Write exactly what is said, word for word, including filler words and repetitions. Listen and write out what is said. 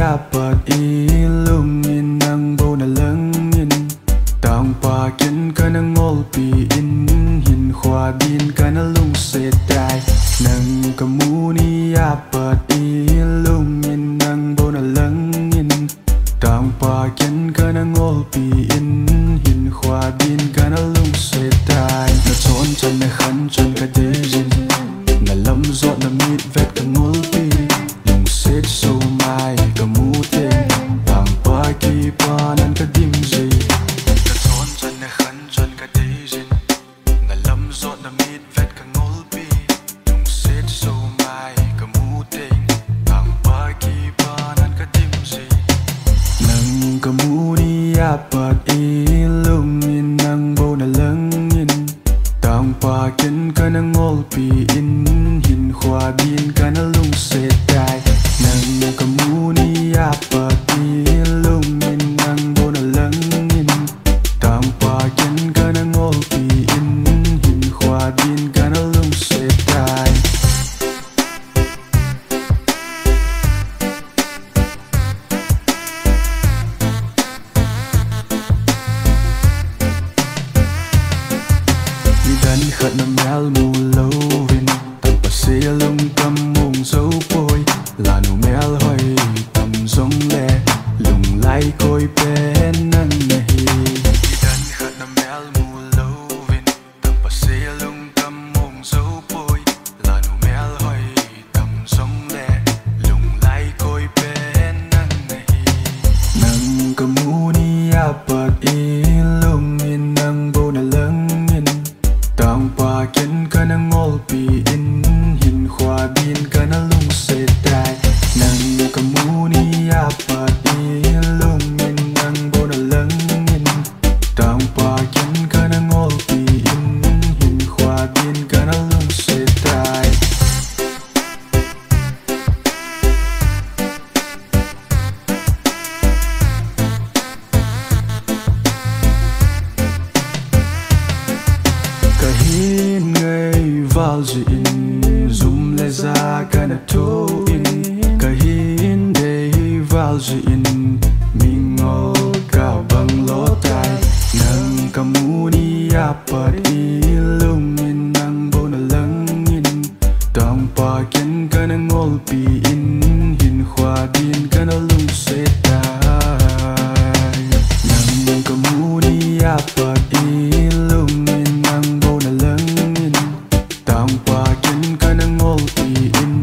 apat in lungin nang bou na langin. Tangpa ken kana ngolpi in, hinkho din kana lungset tai. Nang kamu ni apat in lungin nang bou na langin. Tangpa ken kana ngolpi in, hinkho din kana lungset tai. Na chon chan na khan chan ka dei jin, na lam jot na mit vet ka ngolpi. Lungset so mai kamu teng, Tangpa kipa nan ka dim jin. Na chon chan na khan chan ka dei jin, na lam jot na mit vet ka ngolpi. Lungset so mai kamu teng, Tangpa kipa nan ka dim jin. Nang kamu ni apat in lungin nang bou na langin. Tangpa ken kana ngolpi in, hinkho din kana lungset tai. Nang kamu ni apat in lungin nang bou na langin. Tangpa ken kana ngolpi in, hinkho din kana lungset tai. Nidan khat na mel mu louvin, Tangpa sei a lungthim mong jou poi. Lanu mel hoi tam jongle, lunglai koi pen nang nahi. Nidan khat na mel mu louvin, Tangpa sei a lungthim mong jou poi. Lanu mel hoi tam jongle, lunglai koi pen nang nahi. Nang kamu ni apat in lungin nang bou na langin. Tangpa ken kana ngolpi in, hinkho din kana lungset tai. Nang kamu ni apat in lungin nang bou na langin. Tangpa ken kana ngolpi in, hinkho din kana lungset tai. Kahin ngaival jin, jum le ja kana thoh in. Kahin deival jin, mingol kabang lou tai. Nang kamu ni apat in lungin nang bou na langin. Tangpa ken kana ngolpi in, hinkho din kana lungset tai. Nang kamu ni apat in lungin nang bou na langin. Tangpa ken kana ngolpi in,